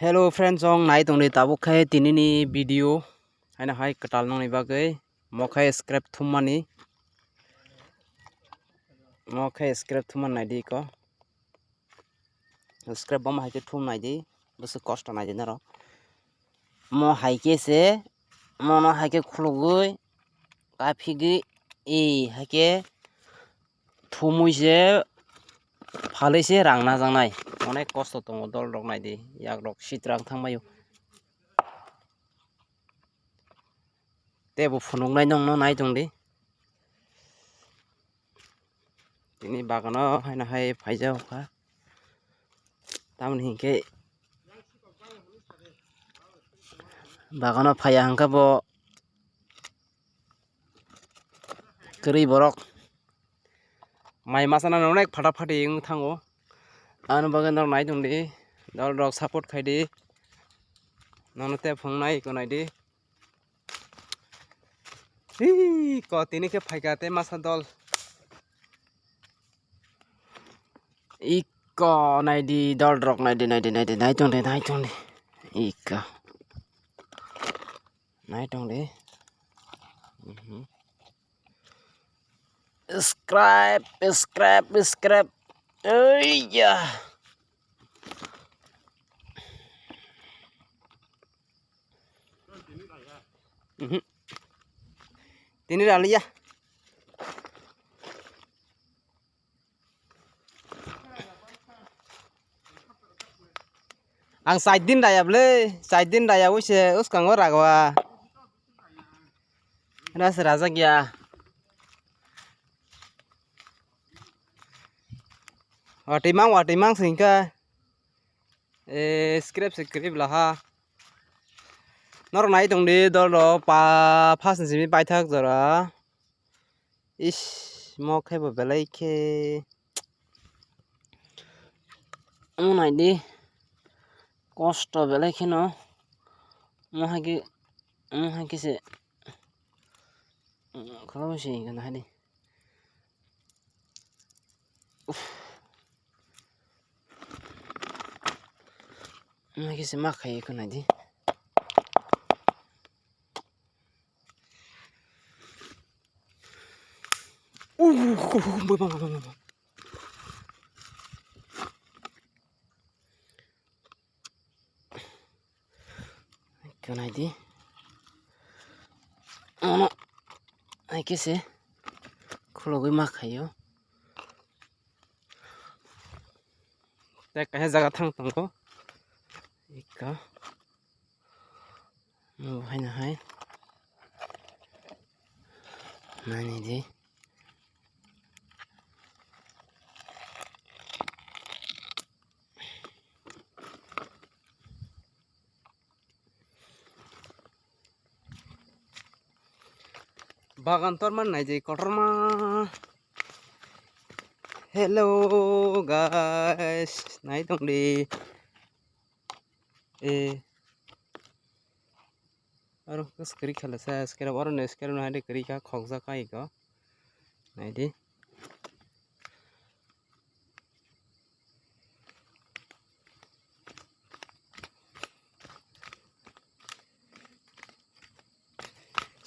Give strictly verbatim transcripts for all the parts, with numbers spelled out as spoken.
Hello friends, chwng nai tongdi tabuk khe tinini video. Haino hai kwtal nongni bagwi mo khe scrap thummani. Mo khe scrap thummani naidi ko. Scrap boma hai khe thum naidi, bwswk kosto naidi norok. Mo hai khe se, mono hai khe khulugwi, kaphigwi, e hai khe thumui se, phalwi se rang najaknai. Onek kosto tongo dol rok naidi, yak rok sitra wng thang baio. Tei bo phunuknai nongno nai tongdi. Tini bagano haino hai phaijak kha. Tamoni hinkhe bagano phaiya hwnkhe bo kwrwi borok. Mai masa nang onek phata phati wng thango. Ano bagwi norok nai tongdi. Dol rok support khaidi. Nono tei phunuknai iko naidi. Hii, ko tini khe phaikha tei masa dol. Iko naidi dol rok naidi, naidi, naidi, nai tongdi, nai tongdi. Iko. Nai tongdi. Mhm. Scrap, scrap, scrap. Eiya. Mhm. Tini raliya. Ang char din raya bwle, char din raya wi se uskango ragoa. Ras rajak ya. Watwi mang, watwi mang singka. Eh, scrap se kwrwi bwla ha. Norok nai tongdi dol rok pa, first ni simi paithak jora. Ish, mo khe bo belai khe. Omo naidi kosto belai kheno. Omo hai khe, omo hai khe se. Khoroknwi se hwnka nahani. Uff. Omo hai khe se ma khai khe naidi. Uff, uff, uff, uff, uff. Khe naidi. Ono hai khe se khulugwi ma khaio. Tei kaisa jaga thang tongo. Ika. Omo haino hai. Naini di. Bagan torma naidi kotorma. Hello guys, nai tongdi. Eh. Aro khe kwrwi khala sa scrap, oro ni scrap no hai de kwrwi kha, khokjak kha iko. Naidi.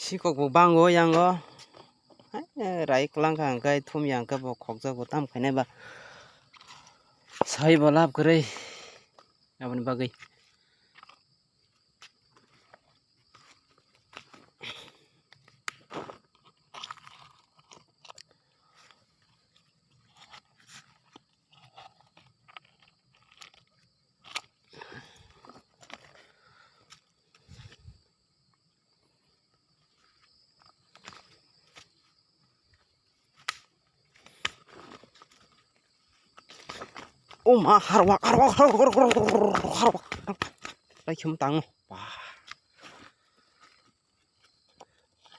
Sikok bo bango yango. Hai, rai kwlang kha hwnkhe thum ya hwnkhe bo khokjak bo tam khainai ba. Sai bo lab kwrwi. Aboni bagwi. O ma, harwak, harwak, harwak, harwak, harwak, harwak. Lai khe tango. Ba.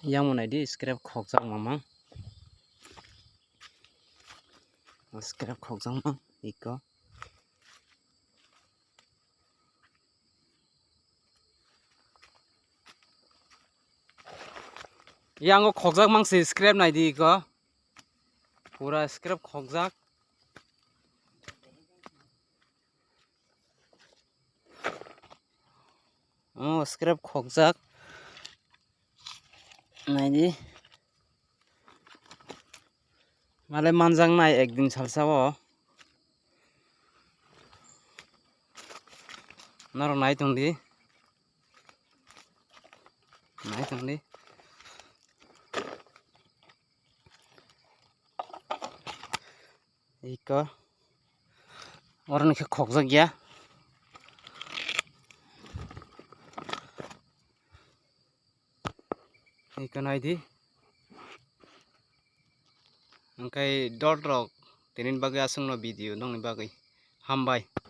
Yang mo naidi scrap khokjak mamang. Scrap khokjak mang iko. Yango khokjak mang se scrap naidi iko. Pura scrap khokjak. Omo scrap khokjak. Naidi. Male manjak nai ekdin salsa o. Norok nai tongdi. Nai tongdi. Iko. Oroni khe khokjak ya. Iko naidi. Hwnkhe dot rok tini bagwi aswkno video nokni bagwi. Hambai.